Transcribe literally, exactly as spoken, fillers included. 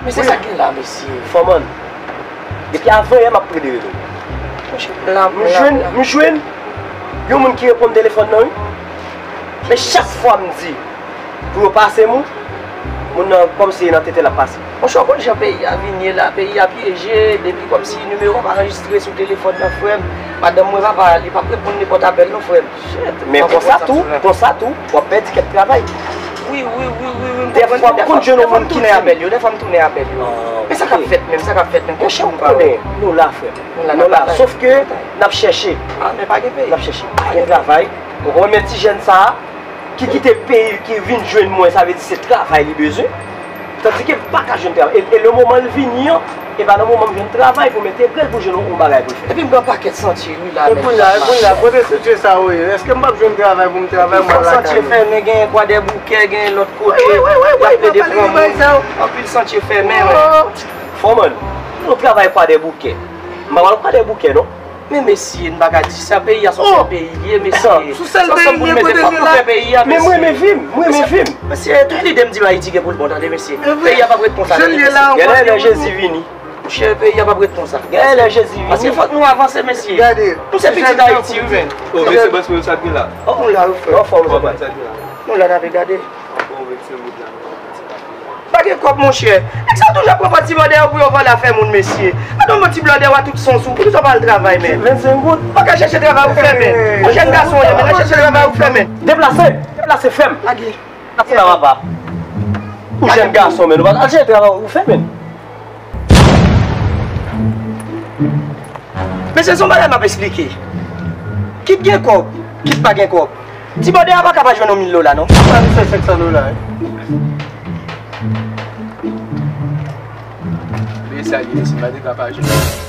Men se sa k gen la, mesye. Fòman, depi avanyè m ap plede rele w. Monchè, m la, m la, m jwenn, m jwenn yon moun ki reponn telefòn nan, wi. Men chak fwa m di pou yo pase m, moun nan kòmsi e nan tete l ap pase. Monchè, w konn jan peyi a vin ye la, peyi a pyeje, depi kòmsi nimewo a pa anrejistre sou telefòn nan, frè m, madanm mwen, papa, li p ap reponn nenpòt apèl non, frè m. Men konsa tou, konsa tou, w ap pèdi kèk travay. Wi, wi, wi, wi, wi, m konprann. Dèfwa m konn jwenn yon moun ki di m. Dèfwa m tounen apèl yo, dèfwa m tounen apèl yo. Men sa k ap fèt menm, sa k ap fèt menm? Monchè, ou konnen, nou la, frè m. Nou la, n ap batay. Sòf ke n ap chèche. A, men pa gen peyi. N ap chèche. Pa gen travay. Ou konprann, men ti jèn sa a, ki kite peyi l, ki vin jwenn mwen, sa vle di se travay li bezwen. Tandike m pa ka jwenn travay. E, e le moman l vini an, e pa nan moman m jwenn travay pou mete brèl pou jwenn yon bagay pou l fè. Epi m gen pakèt santye, wi, la. E kounye a, e kounye a, kote santye sa yo ye? Èske m p ap jwenn travay pou m travay, mwen lakay mwen? Santye fèmen, genyen Kwadèboukè, genyen lòt kote. Y ap plede pran moun. Anpil santye fèmen, wi. Fòman, nou travay Kwadèboukè. M pa pral Kwadèboukè, non. Men mesye, n pa ka di sa, peyi a se yon sèl peyi li ye, mesye. Sou sèl peyi li ye, kote nou la? Men mwen renmen vi m, mwen renmen vi m. Mesye, tout lide m di m Ayiti gen pou l bon, tande, mesye. Peyi a p ap ret konsa, tande, mesye. Genlè lè Jezi vini. Monchè, peyi a p ap ret konsa. Genlè lè Jezi vini. Paske fòk nou avanse, mesye. Nou se pitit Ayiti, wi, men. O, mesye, bòs mwen, sa k gen la? O, nou la, wi, frè. Anfòm, sa k gen la? Nou la, n ap gade. Pa gen kòb, monchè. Nèg sa toujou ap pran ti blòdè yo pou yo vòlè afè moun, mesye. Gade yon ti blòdè a tout sans ou, poukisa w pa al travay, men? Vennsenk goud. Pa ka chèche travay ou fè, men. Ou jèn gason, men, al chèche travay ou fè, men. Deplase, deplase, frè m. Lage. Lage la, papa. Ou jèn gason, men, ou pa al chèche travay ou fè, men. Mesye, se yon bagay m ap esplike. Kit gen kòb, kit pa gen kòb. Ti blòdè a pa ka pa jwenn yon mil dola, non. Sa misye senk san dola, wi. Men sa li ye, si m pa te ka pa jwenn.